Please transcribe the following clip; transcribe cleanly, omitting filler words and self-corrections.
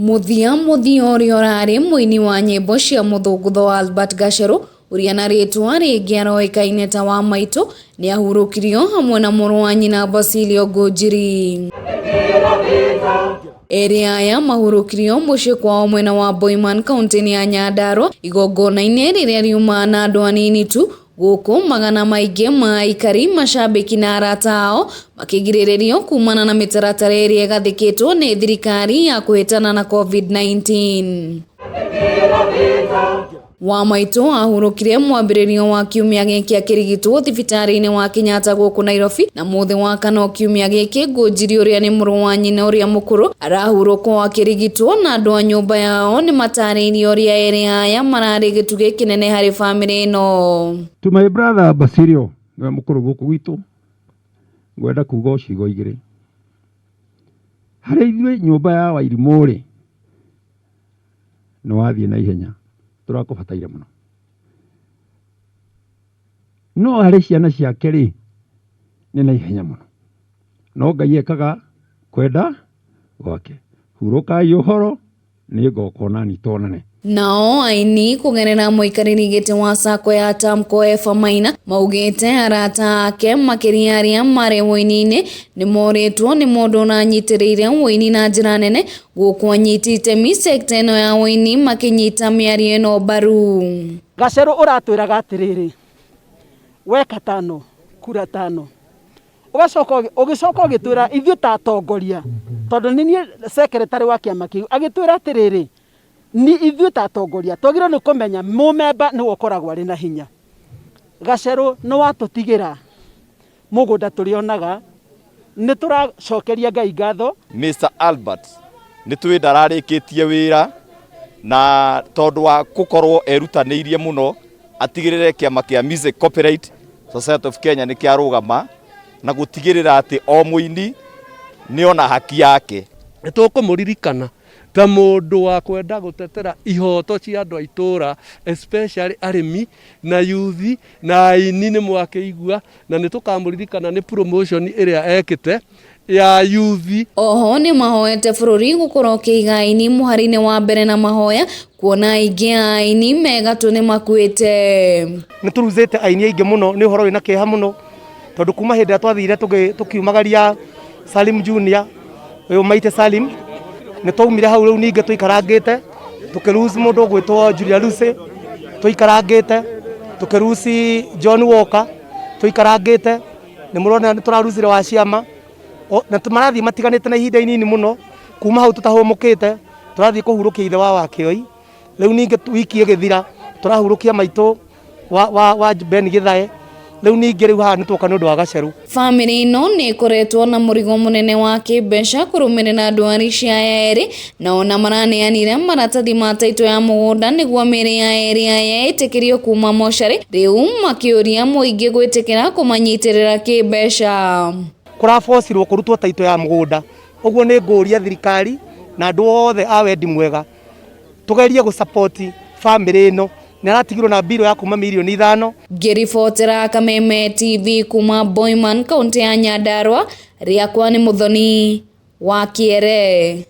Mũthia mũthia ũrĩa ũrarĩ mũini wa nyĩmbo cia mũthũngũtho Albert Gacerũ ũrĩa na rĩtwa rĩngĩ aroĩkaine ta wa maitũ nĩ ahurũkirio hamwe na mũrũ wa nyina Basilio Ngũnjiri. Erĩ aya mahurũkirio mũciĩ kwao mwena wa Boiman kaunti-inĩ ya Nyandarua igongona-inĩ rĩrĩa riuma na andũ anini tu gũkũ magana maingĩ ma aikari macambĩki na arata ao makĩgirĩrĩrio kumana na mĩtaratara ĩrĩa ĩgathĩkĩtwo nĩ thirikari ya kũhĩtana na COVID-19. Wa maitũ ahurũkire mwambĩrĩrio wa kiumia gĩkĩ akĩrigitwo thibitarĩ-inĩ wa Kenyatta gũkũ Nairobi na mũthĩ wa kana o kiumia gĩkĩ Ngũnjiri ũrĩa nĩ mũrũ wa nyina ũrĩa mũkũrũ arahurũkwo akĩrigitwo na andũ a nyũmba yao nĩ matarĩirie ũrĩa erĩ aya mararĩ gĩtugĩ kĩnene harĩ bamĩrĩ ĩno. To my brother Basilio, nĩwe mũkũrũ gũkũ gwitũ, ngwenda kuga o ciugo igĩrĩ. Harĩ ithuĩ nyũmba ya Wairimũ rĩ, nĩ wathiĩ na ihenya, tũrakũbataire mũno. No harĩ ciana ciake rĩ, nĩ na ihenya mũno. No Ngai ekaga kwenda gwake. Hurũkai ũhoro, nĩ ngoka onani tuonane. Nao aini kũgerera mũikarĩri gĩtĩ wa sacco ya Tamko Eva Maina maugĩte arata ake makĩria arĩa marĩ ũini-inĩ nĩ morĩtwo nĩ mũndũ ũranyitĩrĩire ũini na njĩra nene gũkũ anyiti itemi sekta ĩno ya ũini makĩnyita mĩario ĩno mbaru. Gacerũ ũratwĩraga atĩrĩrĩ, weka tano kura tano, ũgacoka ũgĩcoka ũgĩtwĩra ithuĩ ta atongoria, tondũ nĩ niĩ secretary wa kĩama kĩu, agĩtwĩra atĩrĩrĩ, ni ithuĩ ta atongoria twagĩrĩirwo nĩ kũmenya mũmemba nĩwe ũkoragwo arĩ na hinya. Gacerũ nĩ watũtigĩra mũgũnda tũrĩonaga, nĩ tũracokeria Ngai ngatho. Mr Albert nĩ tũĩ ndararĩkĩtie wĩra na tondũ wa gũkorwo erutanĩirie mũno atigĩrĩre kĩama kĩa Music Copyright Society of Kenya nĩ kĩarũgama na gũtigĩrĩra atĩ o mũini nĩ ona haki yake. Nĩ tũkũmũririkana ta mũndũ wa kwenda gũtetera ihoto cia andũ a itũra, especially arĩmi na yuthi na aini nĩ mwakĩigua, na nĩ tũkamũririkana nĩ promotion ĩrĩa ekĩte ya yuthi. Oho nĩ mahoete bũrũri gũkorwo ũkĩiga aini mũhari-inĩ wa mbere na mahoya kuona aingĩ a aini me gatũ nĩ makuĩte. Nĩ tũruzĩte aini aingĩ mũno, nĩ ũhoro wĩna kĩeha mũno tondũ kuma hĩndĩ ĩrĩa twathire tũkiumagaria Salim Junior, ũyũ Maite Salim, nĩ twaumire hau rĩu ningĩ tũikarangĩte tũkĩ lose mũndũ ũgwĩtwo Julia Lucy, tũikarangĩte tũkĩ lose John Walker, tũikarangĩte nĩ mũrona nĩ tũraruzire wa ciama, na marathiĩ matiganĩte na ihinda inini mũno, kuma hau tũtahũmũkĩte tũrathiĩ kũhurũkia ithe wa Wakĩoi, rĩu ningĩ wiki ĩgĩthira tũrahurũkia maitũ wa, wa, wa Ben Githae, rĩu ningĩ rĩu haha nĩ twoka nĩ ũndũ wa Gacerũ. Bamĩrĩ ĩno nĩ ĩkoretwo na mũrigo mũnene wa kĩmbeca kũrũmĩrĩra ndwari cia aya erĩ na ona maraneanire maratathi ma taitũ ya mũgũnda nĩguo mĩĩrĩ ya erĩ aya ĩtĩkĩrio kuma mocarĩ, rĩu makĩũria mũingĩ gwĩtĩkĩra kũmanyitĩrĩra kĩmbeca. Kũrabocirwo kũrutwo taitũ ya mũgũnda, ũguo nĩ ngũria thirikari na andũ othe a wendi mwega tũgerie gũ support bamĩrĩ ĩno. Nĩ aratigirwo na mbirũ ya kuma mirioni 5. Ngĩribotera Kameme TV kuma Boiman, kaunti ya Nyandarua, rĩakwa nĩ Mũthoni wa Kĩere.